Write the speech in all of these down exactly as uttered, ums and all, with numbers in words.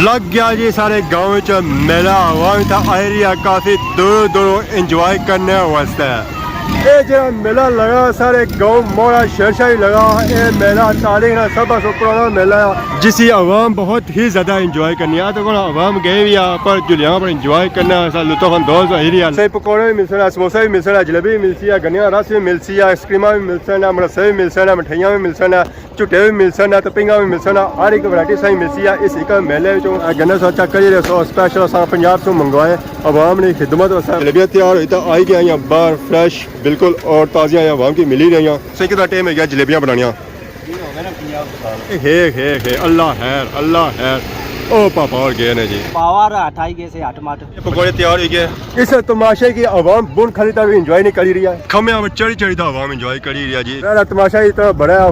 لگ گیا جی سارے گاؤں وچ میلہ، عوام اتھا آئی رہی ہے کافی دور دور انجوائے کرنے واسطے۔ اے جڑا میلہ لگا سارے گاؤں موڑا شیر شاہی لگا۔ اے میلہ تاریخ نا سب سے پرانا میلہ ہے، جس کی عوام بہت ہی زیادہ انجوائے کرنی ہے۔ تو کون عوام گئے بھی آ پر جلیاں پر انجوائے کرنا ہے، لطف اندوز ہو رہی ہے۔ صحیح پکوڑے بھی مل سنا، سموسے بھی مل سنا، جلیبی بھی مل سی ہے، گنیاں رس بھی مل سی ہے، آئس کریماں بھی مل سنا، مرسے بھی مل سنا، مٹھائیاں بھی مل سنا، جھٹے بھی مل سنا تے پنگاں بھی مل سنا، ہر ایک ورائٹی سائیں مل سی ہے اس ایک میلے وچوں۔ اے گنے سو چیک کری رہے سو، اسپیشل اساں پنجاب سوں منگوائے عوام نے خدمت واسطے۔ جلیبیاں تیار ہوئی تے آئی گئیاں باہر فریش بالکل اور تازیاں عوام کی ملی رہیاں۔ سو کتنا ٹائم ہو گیا جلیبیاں بنانیاں؟ ہے ہے ہے، اللہ خیر، اللہ خیر۔ او پاپا اور گئے نے جی۔ پاور ہٹھ آئی گئے سے، ہٹھ مٹ۔ یہ پکوڑے تیار ہوئی گئے۔ اس تماشے کی عوام بن کھلی تک انجوائے نہیں کری رہی ہے۔ کھمے پر چڑھی چڑھی تھا عوام انجوائے کری رہی ہے جی۔ پہلا تماشا اتنا بڑا ہے۔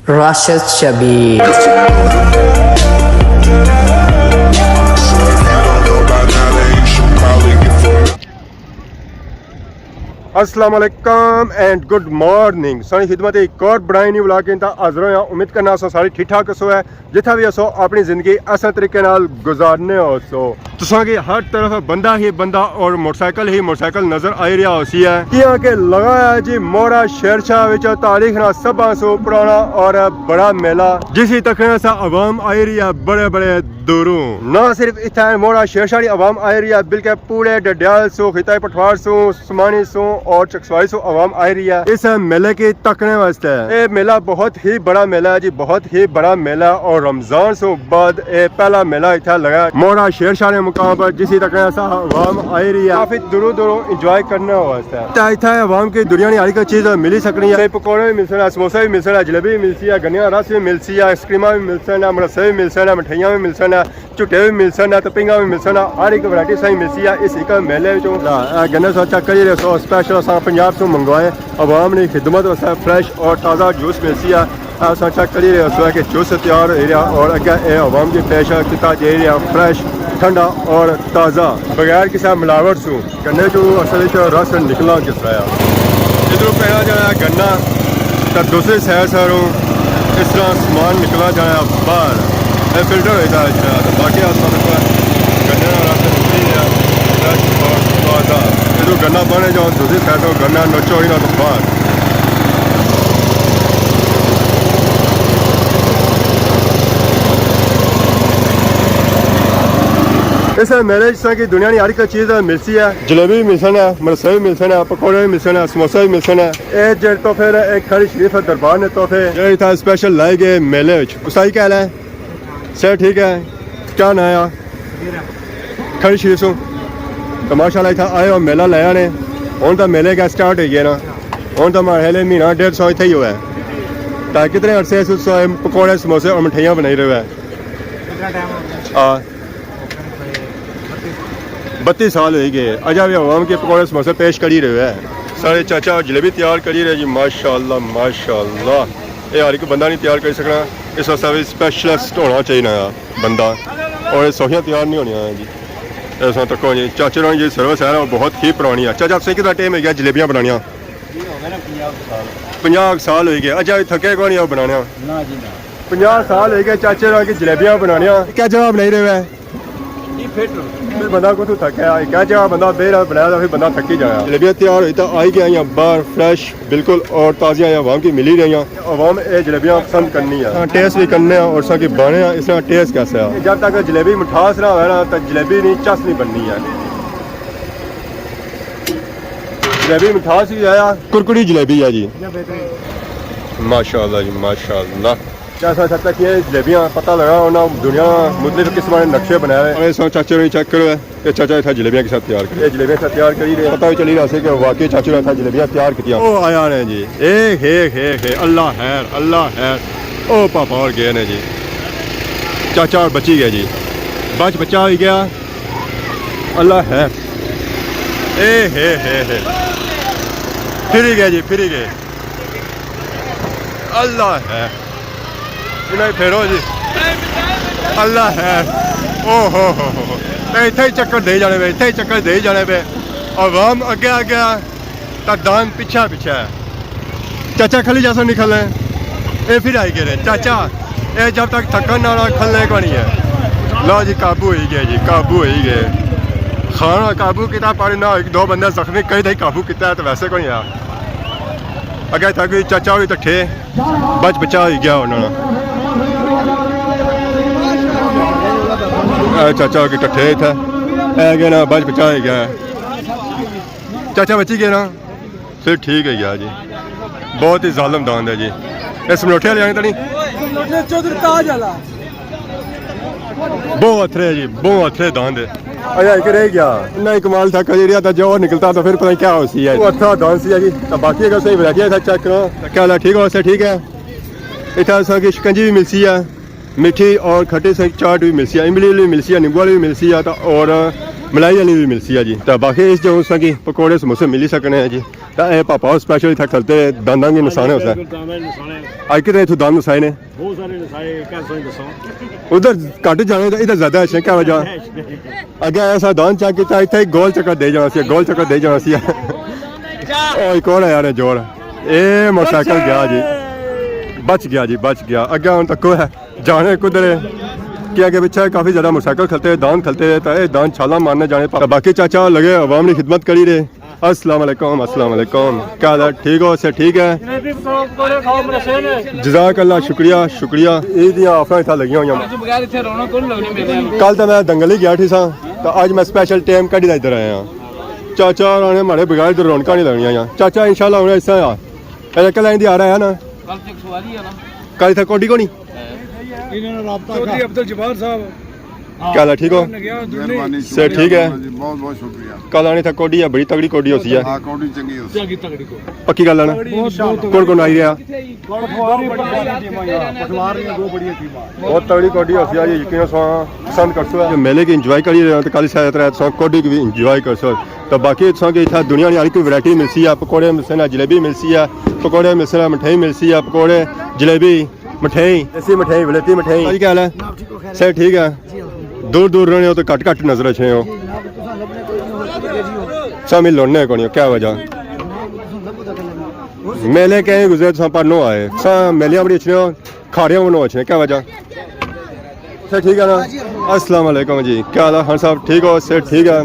راشد شبیر۔ السلام علیکم اینڈ گڈ مارننگ۔ سانی خدمت ایک اور بڑائی نہیں بلا کے انتا حاضر ہویا۔ امید کرنا سو سارے ٹھیک ٹھاک سو ہے، جتھا بھی اسو اپنی زندگی احسن طریقے نال گزارنے ہو سو۔ تساں کی ہر طرف بندہ ہی بندہ اور موٹر سائیکل ہی موٹر سائیکل نظر آئی رہا ہو سی ہے۔ کیاں کہ لگا ہے جی موڑا شیر شاہ وچ تاریخ نا سبھاں سو پرانا اور بڑا میلہ، جس ہی تکنے سا عوام آئی رہی ہے بڑے بڑے دوروں۔ نہ صرف اتھا موڑا شیر شاہ نی عوام آئی رہی ہے، بلکہ پورے ڈڈیال سو، خطہ پٹھوار سو، سمانی سو اور چکسواری سو عوام آئی رہی ہے اس میلے کی تکنے واسطے۔ اے میلہ بہت ہی بڑا میلہ ہے جی، بہت ہی بڑا میلہ، اور رمضان سو بعد اے پہلا میلہ اتھا لگا ہے موڑا شیر شاہ نے مقام پر، جس ہی تکنے سا عوام آئی رہی ہے، کافی دوروں دوروں انجوائے کرنے واسطے۔ تے اتھا عوام کی دنیا نی ہر ایک چیز ملی سکنی ہے۔ تے پکوڑے بھی مل سکنا، سموسے بھی مل سکنا، جلیبی بھی مل سکنا، گنیاں رس بھی مل سکنا، آئس کریماں بھی مل سکنا، مرسے بھی مل سکنا، مٹھائیاں بھی مل سکنا، جھٹے بھی مل سکنا، تے پنگاں بھی مل سکنا، ہر ایک ورائٹی سائیں مل سی ہے اس ایک میلے وچوں۔ لا، اے گنے سو چیک کری رہے سو، اسپیشل اساں پنجاب سوں منگوائے، عوام نی خدمت واسطے فریش اور تازہ جوس مل سی ہے۔ اے اساں چیک کری رہے سو کہ جوس تیار ہوئی رہا اور اگے اے عوام کی پیش کیتا جائی رہا فریش، ٹھنڈا اور تازہ، بغیر کسے ملاوٹ سوں۔ گنے جو اصل وچ رس نکلنا کس طرح ہے۔ ادھروں پہلا جانا ہے گنا، تے دوسری سائیڈ ساروں اس طرح سامان نکلنا جانا ہے باہر۔ اے فلٹر ہوئی دا ہے شاید، باقی اس طرح گنے نا رس نکلی رہا، فریش اور تازہ۔ ادھروں گنا بنے جاؤ، دوسری سائیڈ ساروں گنا نچوڑی نا باہر۔ اس میلے وچ تساں کی دنیا نی ہر ایک چیز ملسی ہے۔ جلیبی بھی مل سن ہے، مرسے بھی مل سن ہے، پکوڑے بھی مل سن ہے، سموسے بھی مل سن ہے۔ اے جیڑے تحفے نے، اے کھڑی شریف دربار نے تحفے۔ جیڑے اتھا اسپیشل لائے گئے میلے وچ۔ اس طرح کیا حال ہے؟ سر ٹھیک ہے؟ کیا نام ہے؟ کھڑی شریف سوں۔ تو ماشاءاللہ اتھا آئے ہو، میلہ لایا نے۔ ہن تاں میلے کا سٹارٹ ہوئی گیا نا۔ ہن تاں ماڑے خیال مہینہ ڈیڑھ سو اتھے ہی ہوا ہے۔ تاں کتنے عرصے سے تساں پکوڑے، سموسے اور مٹھائیاں بنائی رہے ہو؟ کتنا ٹائم ہو گیا؟ ہاں۔ بتیس سال ہوئی گئے، اجا بھی عوام کے پکوڑے سموسے پیش کری رہے ہیں۔ سارے چاچا جلیبی تیار کری رہے جی، ماشاءاللہ، ماشاءاللہ۔ یہ ہر ایک بندہ نہیں تیار کری سکنا، اس واسطے بھی اسپیشلسٹ ہونا چاہیے نا بندہ۔ اور یہ سوکھیاں تیار نہیں ہونیاں جی۔ اس وقت تکو جی، چاچے ہوراں جی سروس ہے نا، وہ بہت ہی پرانی ہے۔ چاچا، تساں کتنا ٹائم ہو گیا جلیبیاں بنانیاں؟ جی، ہو گئے نا پنجاہ سال۔ پنجاہ سال ہوئی گئے، اجا بھی تھکے کون نہیں ہو بنانا؟ نہ جی، نہ۔ پنجاہ سال ہوئی گئے چاچے ہوراں کی جلیبیاں بنانیاں۔ کیا جگہ بنائی رہے ہو؟ جی، فٹ ہو۔ پھر بندہ کو تو تھکا ہے، کیا جگہ بندہ بے رہا بنایا تو پھر بندہ تھکی جانا۔ جلیبیاں تیار ہوئی تو آئی گیا یا باہر فریش بالکل اور تازیاں یا عوام کی ملی رہی ہیں۔ عوام اے جلیبیاں پسند کرنی ہے۔ ہاں، ٹیسٹ بھی کرنے ہیں اور سا کی بانے ہیں، اس طرح ٹیسٹ کیسا ہے؟ جب تک جلیبی مٹھاس نہ ہوئے نا تو جلیبی نہیں چس نہیں بننی ہے۔ جلیبی مٹھاس بھی آیا۔ کرکری جلیبی ہے جی۔ ماشاءاللہ جی، ماشاءاللہ۔ کیا سا سکتا کہ یہ جلیبیاں پتہ لگا انہاں دنیا مختلف قسم کے نقشے بنائے ہوئے۔ اے سو چاچے ہوئی چیک کرو، اے چاچا اتھا جلیبیاں کے ساتھ تیار کری۔ یہ جلیبیاں کے ساتھ تیار کری رہے۔ پتہ بھی چلی رہا سے کہ واقعی چاچے نے اتھا جلیبیاں تیار کیتیاں۔ او آیا نے جی، اے ہے، ہے، ہے، اللہ خیر، اللہ خیر۔ او پاپا اور گئے نے جی، چاچا اور بچی گئے جی، بچ بچا ہوئی گیا۔ اللہ خیر۔ اے ہے، ہے، ہے۔ پھری گئے جی، پھری گئے۔ اللہ خیر۔ انہیں پھیرو جی۔ اللہ خیر۔ او ہو ہو ہو۔ اے اتھے ہی چکر دے جانے پے، اتھے ہی چکر دے جانے پے۔ عوام اگے اگے۔ تے دان پچھا پچھا ہے۔ چاچا کھلی جاسا نہیں کھلنا ہے۔ اے پھر آئی گئے نے۔ چاچا، اے جب تک تھکن نہ آنا، کھلنے کو نہیں ہے۔ لو جی، قابو ہوئی گیا جی، قابو ہوئی گئے۔ خان قابو کیتا، پر نہ ایک دو بندے زخمی کئی تھے، قابو کیتا ہے تو ویسے کوئی آ۔ اگے تھا کوئی چاچا ہوئی تٹھے، بچ بچا ہوئی گیا انہاں نا۔ اے چاچا ہوئی تٹھے تھے، اے گیا نا، بچ بچا ہوئی گیا۔ چاچا بچی گیا نا؟ پھر ٹھیک ہے یار جی، بہت ہی ظالم داند ہے جی۔ اس منوٹھے والے آنے تو نہیں؟ منوٹھے چودھری تاج والا۔ بہت اتھرے جی، بہت اتھرے داند ہے۔ اچھا، ایک رہ گیا۔ نہ، کمال تھا، کجی رہیا تھا، جو نکلتا تو پھر پتہ نہیں کیا ہو سی ہے۔ وہ اتھرا داند سی ہے جی۔ تو باقی اگر صحیح ورائٹی ہے، چیک کرو۔ کیا حال ہے؟ ٹھیک ہو؟ سے ٹھیک ہے؟ اتھا اساں کی شکنجی بھی ملسی ہے، میٹھی اور کھٹی سے چاٹ بھی ملسی ہے، املی والی بھی ملسی ہے، نیمبو والی بھی ملسی ہے، تو اور ملائی والی بھی ملسی ہے جی۔ تو باقی اس جو اساں کی پکوڑے سموسے ملی سکنے ہیں جی۔ تے اے پاپا اسپیشل اتھا کھلتے دانداں کی نسانے ہوسے۔ دانداں دے نسانے۔ اج کتنے اتھوں داند نسائے نے؟ بہت سارے نسائے، کیا سوچ دساں۔ ادھر گھٹ جانے تے ادھر زیادہ اچھے، کیا وجہ؟ اگے ایسا داند چیک کیتا، اتھے ہی گول چکر دے جانا سی، گول چکر دے جانا سی۔ او ایک اور ہے یار، جوڑ۔ اے موٹرسائیکل گیا جی۔ بچ گیا جی، بچ گیا۔ اگے ہن تکو ہے، جانے کدھر ہے؟ کہ اگے پچھے کافی زیادہ موٹرسائیکل کھلتے، داند کھلتے، تے اے داند چھالاں مارنے جانے۔ باقی چاچا لگے عوام نی خدمت کری رہے۔ السلام علیکم، السلام علیکم۔ کیا حال ہے؟ ٹھیک ہو؟ سے ٹھیک ہے؟ جزاک اللہ، شکریہ، شکریہ۔ عید دیاں آفراں اتھا لگیاں ہوئیاں۔ کل تے میں دنگل ہی گیا ٹھی سا، تو اج میں سپیشل ٹائم کڈی دا ادھر آیا ہاں۔ چاچا ہوراں نے ماڑے بغیر ادھر رونقاں نہیں لگنیاں یاں۔ چاچا انشاءاللہ ہن ایسا آ۔ اے کل آئیں دی آ رہا ہے نا؟ کل تے کوڈی کونی؟ انہاں نے رابطہ چودھری عبدالجبار صاحب۔ کیا حال ہے؟ ٹھیک ہو؟ مہربانی، سے شکریہ ٹھیک ہے؟ جی، بہت بہت شکریہ۔ کل آنی تھا کوڈی ہے، بڑی تگڑی کوڈی ہوسی ہے۔ ہاں، کوڈی چنگی ہوسی۔ پکی گل ہے نا؟ بہت، بہت کون کون آئی رہیا؟ پٹواری نے دو بڑی ٹیماں۔ بہت تگڑی کوڈی ہوسی ہے، یقین سو پسند کرسو۔ میلے کی انجوائے کری رہے ہو تو کل سا طرح سو کوڈی کی بھی انجوائے کرسو۔ تو باقی تساں کی اتھا دنیا نی ہر کوئی ورائٹی ملسی ہے، پکوڑے ملسن، جلیبی ملسی ہے، پکوڑے ملسن، مٹھائی ملسی ہے، پکوڑے، جلیبی، مٹھائی، دیسی مٹھائی، ولایتی مٹھائی۔ بھائی کیا حال ہے؟ جناب ٹھیک ہو، خیر؟ صحت ٹھیک ہے؟ جی الحمدللہ۔ دور دور رہنے ہو تو گھٹ گھٹ نظر اچھنے ہو۔ جی جناب، تساں لبنے کوئی نہیں ہو، جی ہو۔ سا میں لوڑنے کونی ہو، کیا وجہ؟ میلے کہیں گزرے تساں پر نو آئے۔ سا میلیاں بڑی اچھنے ہو، کھاڑیاں بنو اچھنے، کیا وجہ؟ سے ٹھیک ہے نا؟ السلام علیکم جی، کیا حال ہے خان صاحب؟ ٹھیک ہو؟ سے ٹھیک ہے؟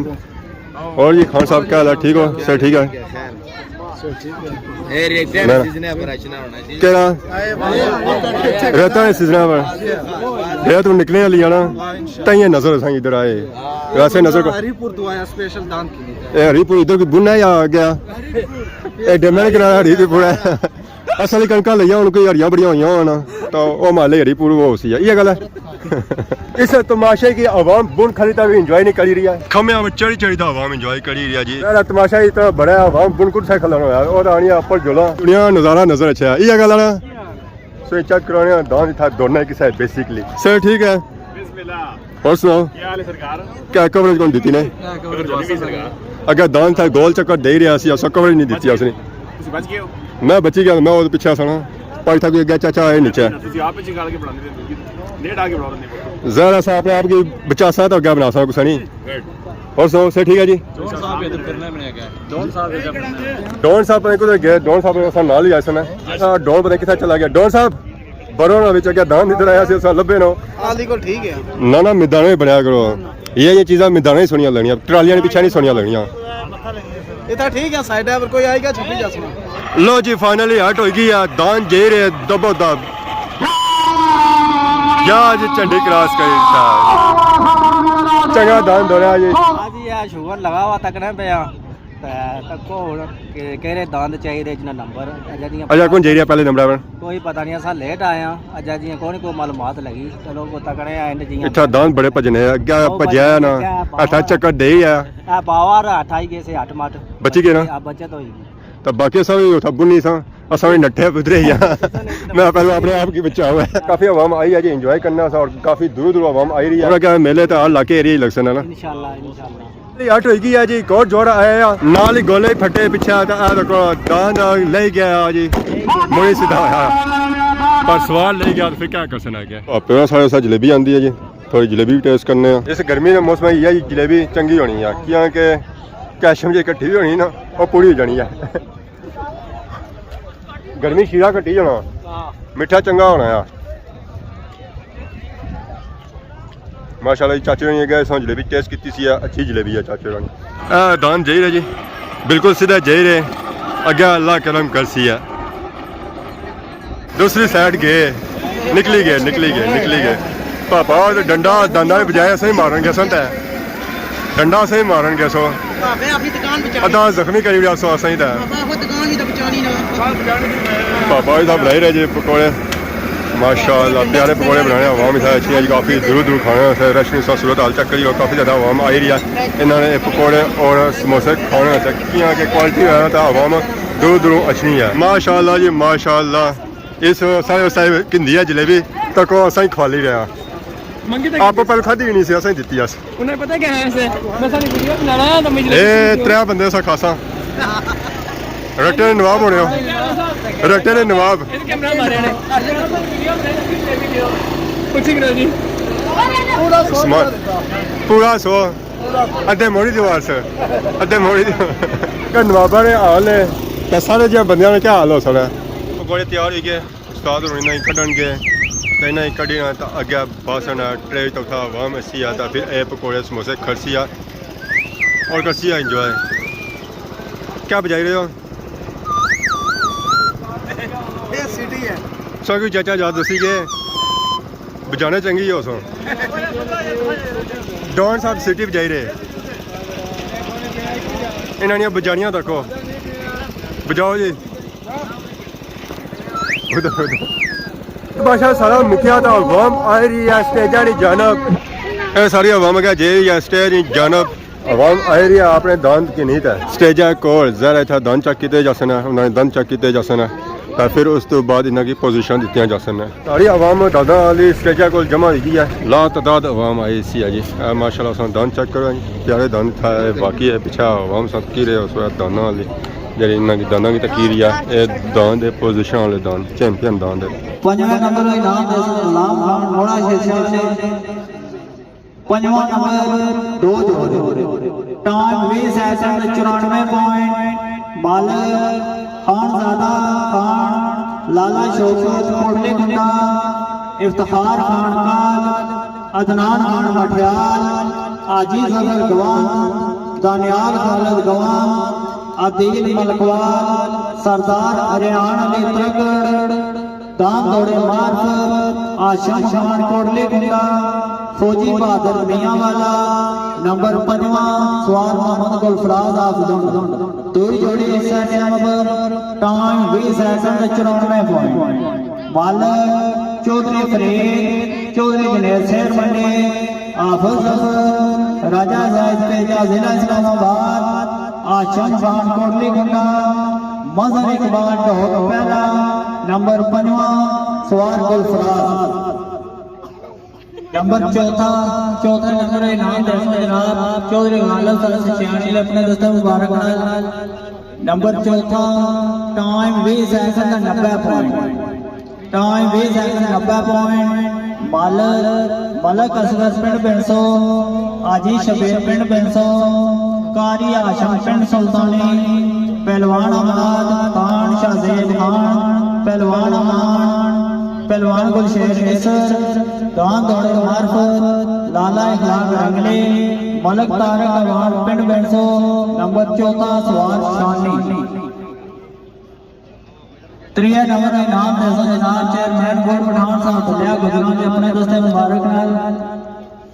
اور جی خان صاحب کیا حال ہے؟ ٹھیک ہو؟ سے ٹھیک ہے؟ اے ریت ہے نا؟ سیزن ہے پر اچھنا ہونا جی۔ کیڑا؟ ریتاں نے سیزن پر۔ ریت نکلنے والی ہے نا؟ تائیں نظر اساں ادھر آئے۔ ویسے نظر کو ہری پور تو آیا، سپیشل داند کی۔ اے ہری پور ادھر کی بن ہے یا گیا؟ اے ڈیمے نے کنارے ہری پور ہے۔ اصل کنکاں لئیاں ہن کوئی ہریاں بڑیاں ہوئیاں ہون، تو او مالے ہری پور وہ ہوسی ہے۔ یہ گل ہے۔ اس تماشے کی عوام بن کھلی تا بھی انجوائے نہیں کری رہی ہے۔ کھمیاں میں چڑھی چڑھی تا عوام انجوائے کری رہی ہے جی۔ یار، تماشا اتنا بڑا ہے، عوام بن کٹ سے کھلن ہویا، اور آنی اپر جولا۔ دنیا نظارہ نظر اچھا ہے۔ یہ گل ہے نا؟ سو چیک کرانے ہیں، داند تھا دوڑنا ہے کسا ہے بیسیکلی۔ سر ٹھیک ہے۔ بسم اللہ۔ اور سناؤ؟ کیا حال ہے سرکار؟ کیا کوریج کون دیتی نے؟ کیا کوریج دیتی سرکار؟ اگر داند تھا گول چکر دے ہی رہا سی، اسا کوریج نہیں دیتی اس نے۔ تسی بچ گئے ہو؟ میں بچی گیا، میں وہ پیچھے سنا۔ پر تھا کوئی اگے چاچا آئے نیچے۔ تسی آپ پیچھے گل کے بنانے تھے، لیٹ آ کے بنا رہے ہو۔ ظاہر ہے، اسا اپنے آپ کی بچا سا تو اگے بنا سا کچھ نہیں۔ گڈ۔ اور سناؤ، سے ٹھیک ہے جی؟ ڈون صاحب ادھر پھرنا ہے، میں نے کہا۔ ڈون صاحب ادھر پھرنا ہے۔ ڈون صاحب پتہ نہیں کدھر گئے، ڈون صاحب اساں نال ہی آئے سن۔ آ، ڈون پتہ نہیں کتھا چلا گیا۔ ڈون صاحب، برو نا وچ اگے داند ادھر آیا سی، اساں لبھے نو۔ علی کول ٹھیک ہے۔ نہ، نہ، میدانے بنیا کرو۔ یہ، یہ چیزاں میدانے ہی سونیاں لگنیاں، ٹرالیاں نے پیچھے نہیں سونیاں لگنیاں۔ اتھا ٹھیک ہے، سائیڈ ہے، پر کوئی آئے گا، چھپی جا سنا۔ لو جی، فائنلی ہٹ ہوئی گئی ہے، داند جے رہے دبو دب۔ یا جی، جھنڈی کراس کری دیتا۔ چنگا داند ہو رہا جی۔ ہاں جی، یہ شوگر لگا ہوا تکنے پہ آ۔ تے تکو ہن کہ کہڑے داند چاہیے جنہاں نمبر۔ اجا جی اجا کون جائی رہیا پہلے نمبر پر؟ کوئی پتہ نہیں، اساں لیٹ آئے ہاں۔ اجا جی کون کوئی معلومات لگی۔ چلو، کوئی تکنے آئے نے جی۔ اتھا داند بڑے بھجنے، اگے او بھجیا بھجنے نا۔ کیا ہٹھا چکر دے ہی آیا۔ اے باوا ہٹھائی گئے سے ہٹ مٹ۔ بچی گئے نا؟ آ، بچت ہوئی گئی۔ تو باقی سب اتھا بنی سا۔ اساں وی نٹھے پدرے ہی آں۔ میں پہلے اپنے آپ کی بچاؤ ہے۔ کافی عوام آئی ہے جی، انجوائے کرنا سا، اور کافی دور دور عوام آئی رہی ہے۔ اور کیا میلے تے ہر علاقے ایریا ہی لگ سن نا۔ انشاءاللہ، انشاءاللہ۔ یہ ہٹ ہوئی گئی ہے جی، ایک اور جوڑا آیا ہے۔ نال ہی گولے ہی پھٹے پچھے، تے اے دیکھو، داند لے گیا جی، مڑی سیدھا ہویا۔ پر سوار لے گیا تو پھر کیا کر سنا کیا۔ پیرا سارے سا جلیبی آندی ہے جی، تھوڑی جلیبی بھی ٹیسٹ کرنے ہیں۔ اس گرمی دے موسم وچ یہ جلیبی چنگی ہونی ہے، کیونکہ کیلشیم جی کٹھی ہوئی ہونی نا، وہ پوری ہو جانی ہے۔ گرمی شیرہ کٹی جانا، ہاں۔ میٹھا چنگا ہونا ہے۔ ماشاءاللہ جی، چاچے ہوراں نے اگے اساں جلیبی ٹیسٹ کیتی سی، اچھی جلیبی ہے چاچے ہوراں نے۔ اے دان جائی رہے جی، بالکل سیدھا جائی رہے، اگے اللہ کرم کرسی ہے۔ دوسری سائیڈ گئے، نکلی گئے، نکلی گئے، نکلی گئے۔ پاپا ڈنڈا داندا نے بجایا، اساں ہی مارن گیا سن تے۔ ڈنڈا اساں ہی مارن گیا سو۔ پاپے اپنی دکان بچانی۔ ادا زخمی کری وڑیا سو اساں ہی تے۔ پاپا وہ دکان بھی تو بچانی نا۔ پاپا بھی تو بنائی رہے جی پکوڑے۔ ماشاءاللہ، پیارے پکوڑے بنانے، عوام اتھا اچھی ہے جی، کافی دور دور کھانے واسطے۔ رش نی صورت حال چیک کریو، کافی زیادہ عوام آئی رہی ہے انہاں نے پکوڑے اور سموسے کھانے واسطے، کیاں کہ کوالٹی ہے تے عوام دور دوروں اچھنی ہے۔ ماشاءاللہ جی، ماشاءاللہ۔ اس سارے اس ٹائم کھندی ہے جلیبی، تکو اساں ہی کھوالی رہے ہاں۔ منگی تے آپ پہلے کھادی بھی نہیں سی، اساں ہی دتی اس۔ انہیں پتہ کیا ہے اسے؟ بس ساری ویڈیو بنانا ہے تو مجھے اے ترے بندے اساں کھاساں۔ رٹے نے نواب ہونے ہو۔ رٹے نے نواب۔ کیمرہ مارے نے۔ کچھ ہی کرو جی۔ سما-، پورا سو۔ ادھے موڑی دیوار سے۔ ادھے موڑی دیوار۔ کہ نواباں نے حال ہے۔ تے سارے جہاں بندیاں نے کیا حال ہو سکنا ہے؟ پکوڑے تیار ہوئی گئے۔ استاد ہور انہاں کی کڈن گئے، تے انہاں کی کڈی نا تے اگے باسن ہے، ٹرے تو تھا عوام اسی آ، تے پھر اے پکوڑے سموسے کھرسی آ اور کرسی آ انجوائے۔ کیا بجائی رہے ہو؟ یہ سٹی ہے۔ سو کوئی چاچا جا دسی گئے، بجانے چنگی ہو سو۔ ڈان صاحب سٹی بجائی رہے۔ انہاں نیاں بجانیاں تکو۔ بجاؤ جی۔ بادشاہ سارا مکیا تھا، عوام آئی رہی ہے سٹیجا نی جانب۔ اے ساری عوام اگے جائی رہی ہے سٹیج نی جانب۔ عوام آئی رہی ہے اپنے داند کی نیت ہے۔ سٹیجا کول ظاہر ہے اتھا داند چیک کیتے جاسن، انہاں نے داند چیک کیتے جاسن۔ تے پھر اس تو بعد انہاں کی پوزیشن دتیاں جاسن۔ ساری عوام دانداں والی سٹیجا کول جمع ہوئی گئی ہے۔ لا تعداد عوام آئی سی ہے جی۔ اے ماشاءاللہ اساں داند چیک کرو جی۔ پیارے داند تھا، اے واقعی ہے پچھے عوام ساتھ کی رہے اس وقت دانداں والی۔ جیڑی انہاں کی دانداں کی تقریر ہے، اے داند دے پوزیشن والے داند، چیمپئن داند ہے۔ پنجواں نمبر انعام دے غلام خان موڑا شیر شاہ نے۔ پنجواں نمبر دو جوڑے۔ ٹائم ویہہ سیکنڈ چورانوے پوائنٹ۔ مالک خان زادہ خان، لالا شوکت کوٹلی کنڈا، افتخار خان کال، عدنان خان مٹھیال، حاجی ظفر گوان، دانیال خالد گوان، عدیل ملکوال، سردار اریان علی ترگڑ، داند دوڑے معرفت، ہاشم خان کوٹلی کنڈا، فوجی بہادر میاں والا، نمبر پنجواں، سوار محمد گلفراز آف دنڈ۔ دوئی جوڑی حصہ نمبر، ٹائم ویہہ سیکنڈ چورانوے پوائنٹ۔ مالک چوہدری فرید، چوہدری جنید سیر منڈی، حافظ ظفر، راجہ زاہد پیجا، ضلع اسلام آباد، ہاشم خان کوٹلی کنڈا، مظہر اقبال ڈھوک پہلا، نمبر پنجواں، سوار گلفراز۔ نمبر چوتھا، چوتھے نمبر انعام دے سو جناب چوہدری غالب صاحب سچیانی نے اپنے دستے مبارک نال۔ نمبر چوتھا، ٹائم ویہہ سیکنڈ نبے پوائنٹ۔ ٹائم ویہہ سیکنڈ نبے پوائنٹ۔ مالک ملک اصغر پنڈ بنسو، حاجی شبیر پنڈ بنسو، قاری ہاشم پنڈ سلطانی، پہلوان احمد خان، شاہ زید خان، پہلوان امان، پہلوان گلشیر مصر، داند دوڑے معرفت، لالا اخلاق رنگلے، ملک طارق احمد پنڈ بنسو، نمبر چوتھا سوار شانی۔ تریے نمبر انعام دے سو جناب چیئرمین گل پٹھان صاحب بھلیا گجراں نے اپنے دستے مبارک نال۔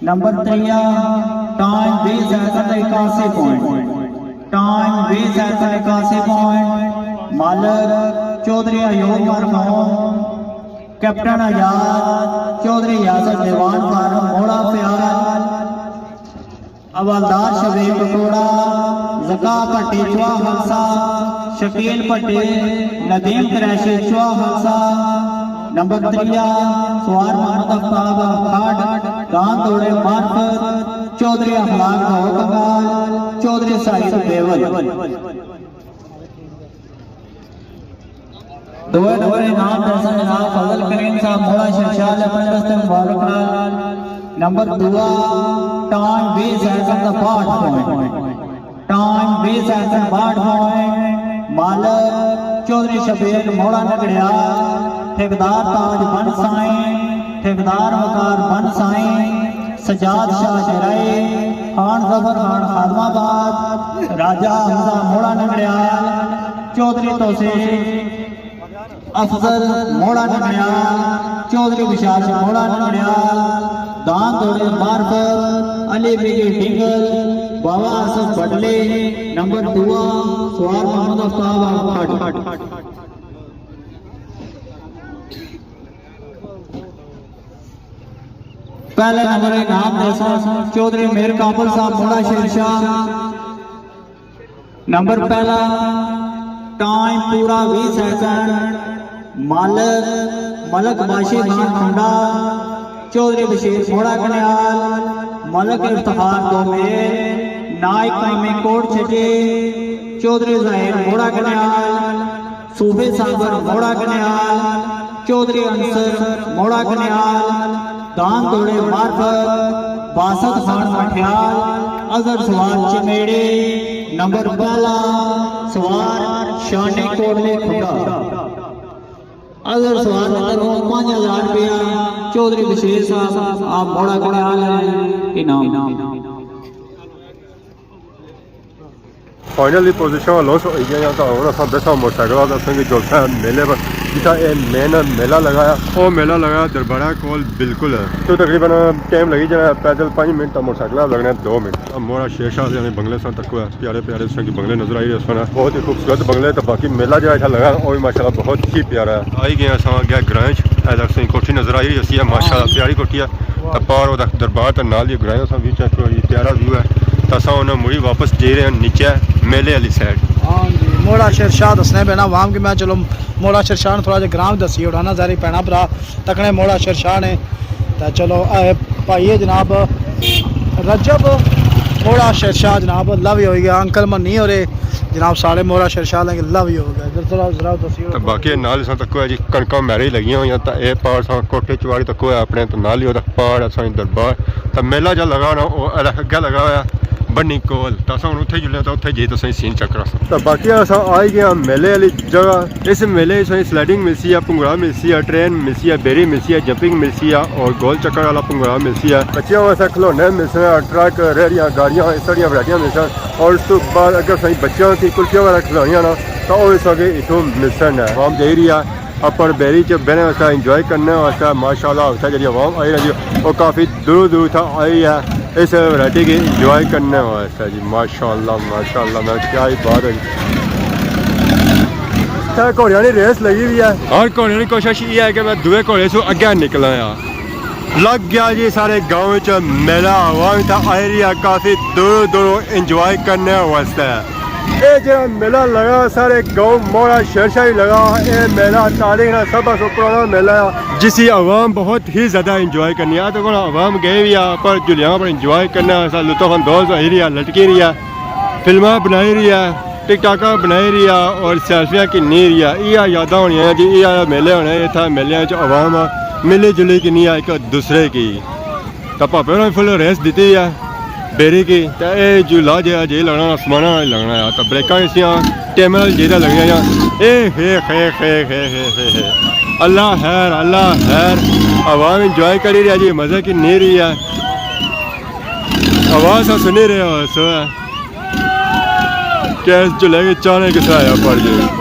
نمبر تریا، ٹائم ویہہ سیکنڈ اکاسی پوائنٹ۔ ٹائم ویہہ سیکنڈ اکاسی پوائنٹ۔ مالک چوہدری ایوب مرحوم، کیپٹن آزاد، چوہدری ریاست دیوان فارم موڑا پیال، حوالدار شبیر پٹوڑا، زکا بھٹی چوا خالصہ، شکیل بھٹی، ندیم قریشی چوا خالصہ، نمبر تریا، سوار محمد آفتاب کھاٹ، داند دوڑے معرفت، چوہدری اخلاق دھو کنگال، چوہدری سعید بیول۔ دوئے نمبر انعام پیسہ جناب فضل کریم صاحب موڑا شرشال اپنے دستے مبارک نال۔ نمبر دوا، ٹائم ویہہ سیکنڈ دا باہٹھ پوائنٹ۔ ٹائم ویہہ سیکنڈ باہٹھ پوائنٹ۔ مالک چوہدری شبیر موڑا نگڑیا، ٹھیکیدار تاج بن سائیں، ٹھیکیدار وقار بن سائیں، سجاد شاہ شیرائی، خان ظفر خان خادم آباد، راجہ حمزہ موڑا ننگڑیال، چوہدری توسیف افضل موڑا ننگڑیال، چوہدری بشار موڑا ننگڑیال، دان دوڑے معرفت، علی بیگی ڈنگل، بابا آصف بٹلے، نمبر دو، سوار محمد آفتاب آباد۔ پہلے نمبر انعام دے سن چوہدری میر کابل صاحب موڑا شیر شاہ۔ نمبر پہلا، ٹائم پورا ویہہ سیکنڈ، مالک ملک باشی خان کھنڈا، چوہدری بشیر موڑا کنیال، ملک افتخار دومیل، نائک کامی کوٹ چھٹی، چوہدری ظاہر موڑا کنیال، صوفی صابر موڑا کنیال، چوہدری انصر موڑا کنیال، دان دوڑے معرفت، باسط خان مٹھیال، اظہر سوار چمیڑی، نمبر پہلا، سوار شانی کوٹلی کھڈا۔ اظہر سوار کی طرفوں پانچ ہزار روپیہ، چوہدری بشیر صاحب آپ موڑا کنیال ہیں، انعام۔ فائنل دی پوزیشن لوس ہوئی گئی ہے، تو ہن اساں بیٹھا موٹر سائیکل تے اساں کی جلسہ ہے میلے پر، جتھا اے مین میلہ لگایا۔ او میلہ لگایا دربارہ کول بالکل ہے۔ تو تقریباً ٹائم لگی جانا پیدل پانچ منٹ، تے موٹر سائیکل لگنے دو منٹ۔ موڑا شیر شاہ دے بنگلے سن تکو ہے، پیارے پیارے اساں کی بنگلے نظر آئی رہے سن، بہت ہی خوبصورت بنگلے۔ تے باقی میلہ جڑا اتھا لگا، او بھی ماشاءاللہ بہت ہی پیارا ہے۔ آئی گئے اساں اگے گراں چ، اے تساں کوٹھی نظر آئی رہی ہے، ماشاءاللہ پیاری کوٹھی ہے۔ تے پار او دربار تے نال ہی گراں، اساں وی چیک کرو، یہ پیارا ویو ہے۔ تے اساں ہن مڑی واپس جائی رہے ہیں نیچے میلے والی سائیڈ۔ ہاں جی، موڑا شیر شاہ دسنے پینا عوام کی، میں چلو موڑا شیر شاہ نے تھوڑا جہا گراں وی دسی اوڑاں نا، سارے بھیناں بھرا تکنے موڑا شیر شاہ نے۔ تے چلو، اے بھائی ہے جناب رجب موڑا شیر شاہ جناب، لو ہی ہوئی گیا، انکل منی ہو رہے جناب، سارے موڑا شیر شاہ لیں لو ہی ہو گیا۔ ذرا، ذرا دسی اوڑاں۔ تے باقی نال اساں تکو ہے جی کنکاں میرے لگیاں ہوئی ہیں، تے اے پار اساں کوٹھی چواری تکو ہے اپنے، تے نال ہی اودا پار اساں دربار۔ تے میلہ جا لگا نا، او اگے لگا ہوا ہے بنی کول۔ تے اساں ہن اتھے جلنے، تے اتھے جی تساں سین چیک کراساں۔ تے باقی اساں آئی گئے ہاں میلے والی جگہ۔ اس میلے اساں سلائیڈنگ ملسی ہے، پنگڑا ملسی ہے، ٹرین ملسی ہے، بیری ملسی ہے، جمپنگ ملسی ہے اور گول چکر والا پنگڑا ملسی ہے۔ بچیاں واسطے کھلونے ملسن، ٹرک، ریڑیاں، گاڑیاں، اس طرح دیاں ورائٹیاں ملسن۔ اور اس تو بعد اگر اساں بچیاں کی کلفیاں وغیرہ کھلونیاں نا، تاں او اساں کی اتھوں ملسن ہے۔ عوام جائی رہی ہے۔ اپر بیری چ بہنے واسطے، انجوائے کرنے واسطے، ماشاءاللہ، اتھا جڑی عوام آئی رہی ہے، وہ کافی دور دور تھا آئی ہے اس ورائٹی کی انجوائے کرنے واسطے جی۔ ماشاءاللہ، ماشاءاللہ، میں کیا ہی بات ہے جی۔ اتھا گھوڑیاں نی ریس لگی ہوئی ہے۔ ہر گھوڑے نی کوشش یہ ہے کہ میں دوے گھوڑے سو اگے نکلاں۔ لگ گیا جی سارے گاؤں چ میلہ، عوام اتھا آئی رہی ہے کافی دور دور انجوائے کرنے واسطے۔ اے جڑا میلہ لگا سارے گاؤں موڑا شیر شاہ ہی لگا، اے میلہ تاریخ نا سب سے پرانا میلہ ہے۔ جس کی عوام بہت ہی زیادہ انجوائے کرنی ہے۔ تو عوام گئے بھی آ پر جھولیاں پر انجوائے کرنا، ایسا لطف اندوز ہوئی رہی ہے، لٹکی رہی ہے، فلماں بنائی رہی ہے، ٹک ٹاکاں بنائی رہی ہے اور سیلفیاں کنی رہی ہے۔ یہ یاداں ہونی ہیں جی، یہ میلے ہونے، اتھا میلے چ عوام ملی جلی کنی ہے ایک دوسرے کی۔ تے پاپے ہوراں فل ریس دتی ہے بیری کی، تے اے جھولا جے جے لگنا، آسماناں نال لگنا ہے، تے بریکاں اس دیاں ٹیماں نال جے لگنیاں یا۔ اے ہے، ہے، ہے۔ اللہ خیر، اللہ خیر۔ عوام انجوائے کری رہی ہے جی، مزے کنی رہی ہے۔ آواز سنی رہے ہو سو ہے کہ اس جھولے کی چانے کس طرح آیا پڑ جائے۔